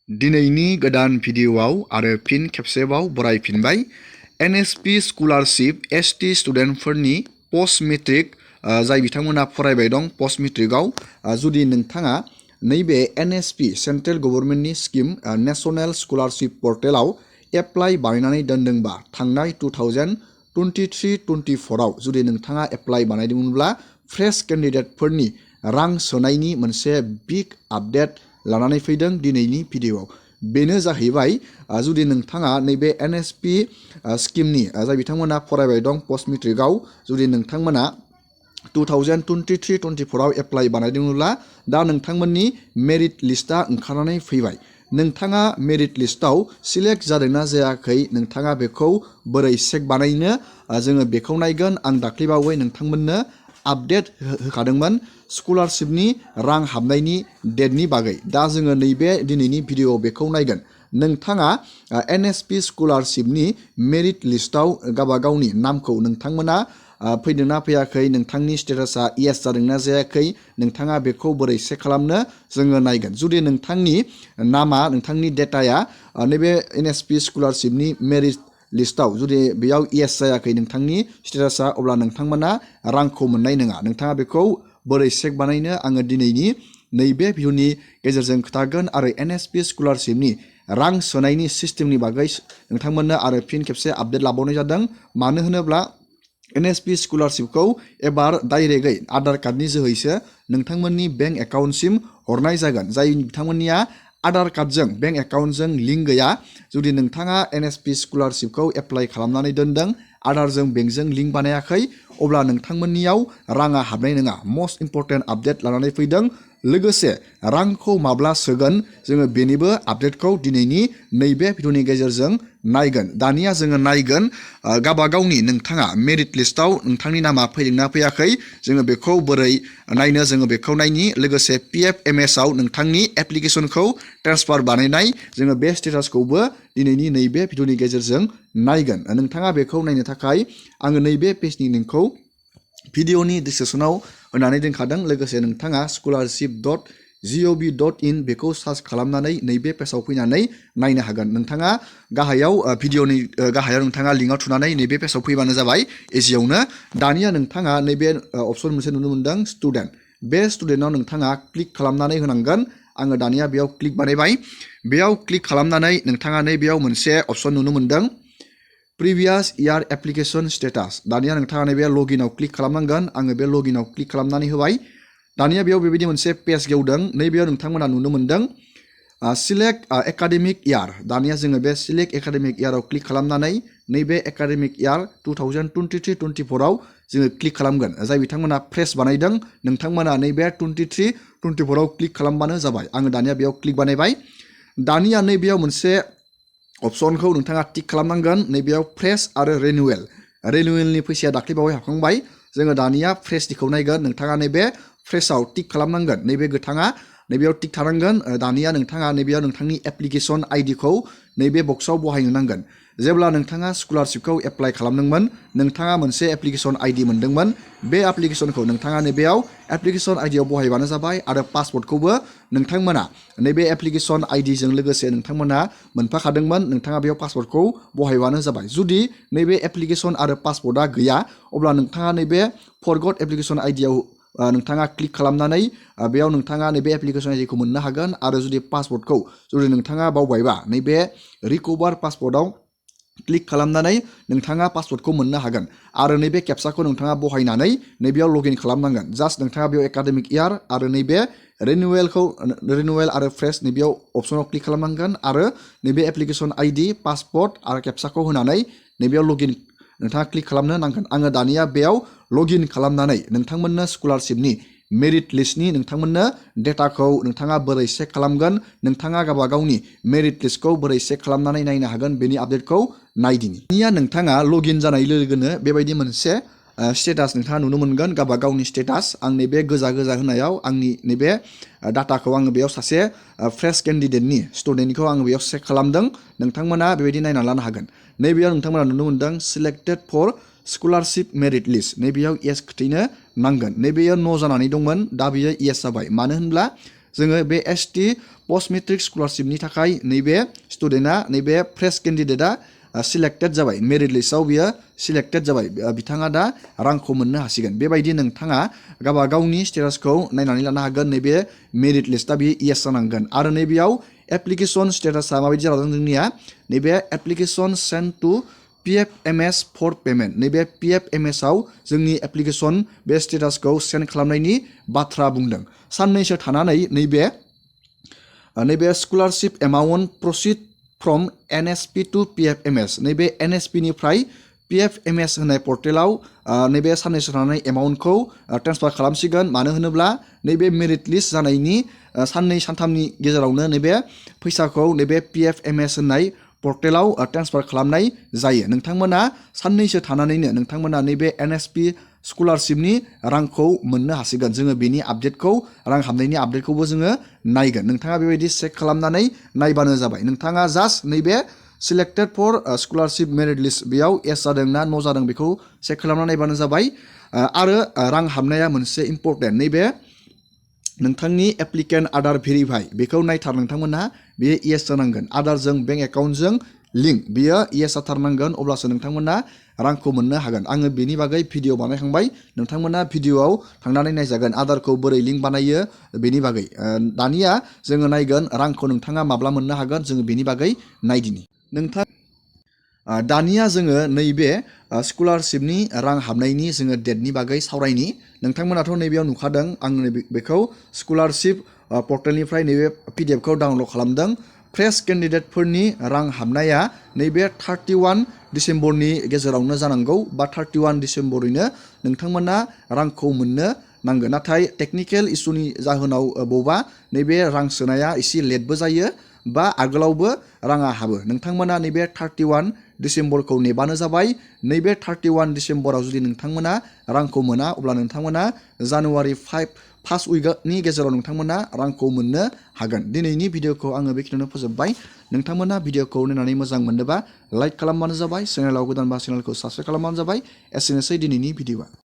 दिनैनि गोदान भिडिअआव आरो फिन खेबसेबाव बरायफिनबाय एनएसपि स्कलारशिप एसटि स्टुडेन्टफोरनि पोस्ट मेट्रिक जाय बिथांमोना फरायबाय दं पोस्ट मेट्रिकआव जुदि नोंथाङा नैबे एनएसपि सेन्ट्रेल गभर्नमेन्टनि स्किम नेशनेल स्कलारशिप पर्टेलाव एप्लाइ बानायनानै दोनदोंबा थांनाय 2023-24 आव जुदि नोंथाङा एप्लाइ बानायदोंमोनब्ला फ्रेश केन्डिडेटफोरनि रां सोनायनि मोनसे बिग आपडेट लानानै फैदों दिनैनि भिडिअआव। बेनो जाहैबाय जुदि नोंथाङा नैबे एनएसपि स्किमनि जाय बिथांमोना फरायबाय दं पोस्ट मेट्रिकआव जुदि नोंथांमोना 2023-24 आव एप्लाइ बानायदोंमोनब्ला दा नोंथांमोननि मेरिट लिस्टआ ओंखारनानै फैबाय। नोंथाङा मेरिट लिस्टआव सिलेक्ट जादोंना जायाखै नोंथाङा बेखौ बोरै चेक बानायनो जोङो बेखौ नायगोन। आं दाख्लैबावै नोंथांमोननो आपडेट होखादोंमोन स्कलारशिपनि रां हाबनायनि डेटनि बागै। दा जोङो नैबे दिनैनि भिडिअआव बेखौ नायगोन। नोंथाङा एनएसपि स्कलारशिपनि मेरिट लिस्टआव गावनि नामखौ नोंथांमोना फैदोंना फैयाखै नोंथांनि स्टेटासा येस जादोंना जायाखै नोंथाङा बेखौ बोरै चेक खालामनो जोङो नायगोन। जुदि नोंथांनि नामा नोंथांनि डेटाया नैबे एनएसपि स्कलारशिपनि मेरिट लिस्टआव जुदि बेयाव येस जायाखै नोंथांनि स्टेटासा अब्ला नोंथांमोना रांखौ मोननाय नङा। नोंथाङा बेखौ बोरै चेक बानायनो आङो दिनैनि नैबे भिडिअनि गेजेरजों खोन्थागोन आरो एनएसपि स्कलारशिपनि रां सोनायनि सिस्टेमनि बागै नोंथांमोननो आरो फिन खेबसे आपडेट लाबावनाय जादों। मानो होनोब्ला एनएसपि स्कलारशिपखौ एबार डाइरेक्टयै आधार कार्डनि जोहैसो नोंथांमोननि बेंक एकाउन्टसिम हरनाय जागोन। जाय बिथांमोननिया आधार कार्डजों बेंक एकाउन्टजों लिंक गैया जुदि नोंथाङा एनएसपि स्कलारशिपखौ एप्लाइ खालामनानै दोनदों आधारजों बेंकजों लिंक बानायाखै अब्ला नोंथांमोननियाव राङा हाबनाय नङा। मस्ट इम्परटेन्ट आपडेट लानानै फैदों। लोगोसे रांखौ माब्ला सोगोन जोङो बेनिबो आपडेटखौ दिनैनि नैबे भिडिअनि गेजेरजों नायगोन। दानिया जोङो नायगोन गावनि नोंथाङा मेरिट लिस्टआव नोंथांनि नामा फैदोंना फैयाखै जोङो बेखौ बोरै नायनो जोङो बेखौ नायनि। लोगोसे PFMS आव नोंथांनि एप्लिकेसनखौ ट्रेन्सफार बानायनाय जोङो बे स्टेटासखौबो दिनैनि नैबे भिडिअनि गेजेरजों नायगोन। नोंथाङा बेखौ नायनो थाखाय आङो नैबे पेजनि लिंकखौ भिडिअनि डिसक्रिपसनाव होनानै दोनखादों। लोगोसे नोंथाङा scholarship.gov.in बेखौ सार्च खालामनानै नैबे पेजाव फैनानै नायनो हागोन। नोंथाङा गाहायाव भिडिअनि गाहायाव नोंथाङा लिंकआव थुनानै नैबे पेजाव फैबानो जाबाय इजियावनो। दानिया नोंथाङा नैबे अपसन मोनसे नुनो मोनदों स्टुडेन्ट। बे स्टुडेन्टआव नोंथाङा क्लिक खालामनानै होनांगोन। आङो दानिया बेयाव क्लिक बानायबाय। बेयाव क्लिक खालामनानै नोंथाङा नैबेयाव मोनसे अपसन नुनो मोनदों प्रिभियास इयार एप्लिकेसन स्टेटास। दानिया नोंथाङा नैबे लगिनआव क्लिक खालामनांगोन। आङो बे लगिनआव क्लिक खालामनानै होबाय। दानिया बेयाव बेबायदि मोनसे पेज गेवदों। नैबेयाव नोंथांमोना नुनो मोनदों सिलेक्ट एकाडेमिक इयार। दानिया जोङो बे सिलेक्ट एकाडेमिक इयाराव क्लिक खालामनानै नैबे एकाडेमिक इयार 2023-24 आव जोङो क्लिक खालामगोन। जाय बिथांमोना फ्रेश बानायदों नोंथांमोना नैबे 23-24 आव क्लिक खालामबानो जाबाय। आङो दानिया बेयाव क्लिक बानायबाय। दानिया नैबेयाव मोनसे अपसनखौ नोंथाङा टिक खालामनांगोन। नैबेयाव फ्रेश आरो रिनिउवेलनि फैसाया दाख्लैबावै हाबखांबाय। जोङो दानिया फ्रेशनिखौ नायगोन। नोंथाङा नैबे फ्रेशआव टिक खालामनांगोन। नैबे गोथाङा नैबेयाव टिक थानांगोन। दानिया नोंथाङा नैबेयाव नोंथांनि एप्लिकेसन आइडिखौ नैबे बक्सआव बहायनो नांगोन। जेब्ला नोंथाङा स्कलारशिपखौ एप्लाइ खालामदोंमोन नोंथाङा मोनसे एप्लिकेसन आइडि मोनदोंमोन। बे एप्लिकेसनखौ नोंथाङा नैबेयाव एप्लिकेसन आइडियाव बहायबानो जाबाय आरो पासवर्डखौबो नोंथांमोना नैबे एप्लिकेसन आइडिजों लोगोसे नोंथांमोना मोनफाखादोंमोन। नोंथाङा बेयाव पासवर्डखौ बहायबानो जाबाय। जुदि नैबे एप्लिकेसन आरो पासवर्डआ गैया अब्ला नोंथाङा नैबे फरगट एप्लिकेसन आइडियाव नोंथाङा क्लिक खालामनानै बेयाव नोंथाङा नैबे एप्लिकेसन आइडिखौ मोननो हागोन। आरो जुदि पासवर्डखौ जुदि नोंथाङा बावबायबा नैबे रिकभार पासवर्डआव क्लिक खालामनानै नोंथाङा पासवर्डखौ मोननो हागोन। आरो नैबे केपसाखौ नोंथाङा बहायनानै नैबेयाव लगइन खालामनांगोन। जास्ट नोंथाङा बेयाव एकाडेमिक इयार आरो नैबे रिनिउवेल आरो फ्रेश नैबेयाव अपसनाव क्लिक खालामनांगोन आरो नैबे एप्लिकेसन आइडि पासवर्ड आरो केपसाखौ होनानै नैबेयाव लगइन नोंथाङा क्लिक खालामनो नांगोन। आङो दानिया बेयाव लगइन खालामनानै नोंथांमोननो स्कलारशिपनि मेरिट लिस्टनि नोंथांमोननो डेटाखौ नोंथाङा बोरै चेक खालामगोन नोंथाङा गावनि मेरिट लिस्टखौ बोरै चेक खालामनानै नायनो हागोन बेनि आपडेटखौ नायदिनि। दानिया नोंथाङा लगइन जानाय लोगोनो बेबायदि मोनसे स्टेटास नोंथाङा नुनो मोनगोन गावनि स्टेटास। आं नैबे गोजा होनायाव आंनि नैबे डाटाखौ आङो बेयाव सासे फ्रेश केन्डिडेटनि स्टुडेन्टखौ आङो बेयाव चेक खालामदों। नोंथांमोना बेबायदि नायना लानो हागोन। नैबेयाव नोंथांमोना नुनो मोनदों selected for scholarship merit list. नैबेयाव येस खोथैनो नांगोन। नैबेयाव न' जानानै दंमोन दा बेयो येस जाबाय। मानो होनब्ला जोङो बे एसटि पस्ट मेट्रिक स्कलारशिपनि थाखाय नैबे स्टुडेन्टआ नैबे फ्रेश केन्डिडेटआ सिलेक्टेड जाबाय मेरिट लिस्टआव बियो सिलेक्टेड जाबाय बिथाङा दा रांखौ मोननो हासिगोन बेबायदि नोंथाङा गावबा गावनि स्टेटासखौ नायनानै लानो हागोन नैबे मेरिट लिस्टआ बियो येस जानांगोन आरो नैबेयाव एप्लिकेसन स्टेटासा माबायदि जादों जोंनिया नैबे application send to PFMS for payment नैबे PFMS आव जोंनि एप्लिकेसन बे स्टेटासखौ सेन्ड खालामनायनि बाथ्रा बुंदों साननैसो थानानै नैबे scholarship amount proceed from NSP to PFMS नैबे NSP निफ्राय PFMS होननाय पर्टेलाव नैबे साननैसो थानानै एमाउन्टखौ ट्रेन्सफार खालामसिगोन मानो होनोब्ला नैबे मेरिट लिस्ट जानायनि साननै सानथामनि गेजेरावनो नैबे फैसाखौ नैबे PFMS होननाय पर्टेलाव ट्रेन्सफार खालामनाय जायो नोंथांमोना साननैसो थानानैनो नोंथांमोना नैबे NSP स्कलारशिपनि रांखौ मोननो हासिगोन जोङो बेनि आपडेटखौ रां हाबनायनि आपडेटखौबो जोङो नायगोन नोंथाङा बेबायदि चेक खालामनानै नायबानो जाबाय नोंथाङा जास्ट नैबे selected for scholarship merit list बेयाव एस जादों ना न' जादों बेखौ चेक खालामना नायबानो जाबाय आरो रां हाबनाया मोनसे इम्परटेन्ट नैबे नोंथांनि एप्लिकेन्ट आधार भेरिफाइ बेखौ नायथार नोंथांमोनहा बेयो येस जानांगोन आधारजों बेंक एकाउन्टजों लिंक बेयो येस जाथारनांगोन अब्लासो नोंथांमोना रांखौ मोननो हागोन आङो बेनि बागै भिडिअ बानायखांबाय नोंथांमोना भिडिअआव थांनानै नायजागोन आधारखौ बोरै लिंक बानायो बेनि बागै दानिया जोङो नायगोन रांखौ नोंथाङा माब्ला मोननो हागोन जोङो बेनि बागै नायदिनि नोंथां दानिया जोङो नैबे स्कलारशिपनि रां हाबनायनि जोङो डेटनि बागै सावरायनि नोंथांमोनाथ' नैबेयाव नुखादों आं बेखौ स्कलारशिप पर्टेलनिफ्राय नैबे PDF खौ डाउनलड खालामदों फ्रेश केन्डिडेटफोरनि रां हाबनाया नैबे 31 डिसेम्बरनि गेजेरावनो जानांगौ बा 31 डिसेम्बरैनो नोंथांमोना रांखौ मोननो नांगोन नाथाय टेकनिकेल इसुनि जाहोनाव बबेबा नैबे रां सोनाया एसे लेटबो जायो बा आगोलावबो राङा हाबो नोंथांमोना नैबे 31 डिसेम्बरखौ नेबानो जाबाय नैबे 31 डिसेम्बराव जुदि नोंथांमोना रांखौ मोना अब्ला नोंथांमोना जानुवारि 5 उइकनि गेजेराव नोंथांमोना रांखौ मोननो हागोन दिनैनि भिडिअखौ आङो बेखिनियावनो फोजोबबाय नोंथांमोना भिडिअखौ नायनानै मोजां मोनोबा लाइक खालामबानो जाबाय चेनेलाव गोदानबा चेनेलखौ साबस्क्राइब खालामबानो जाबाय एसेनोसै दिनैनि भिडिअआ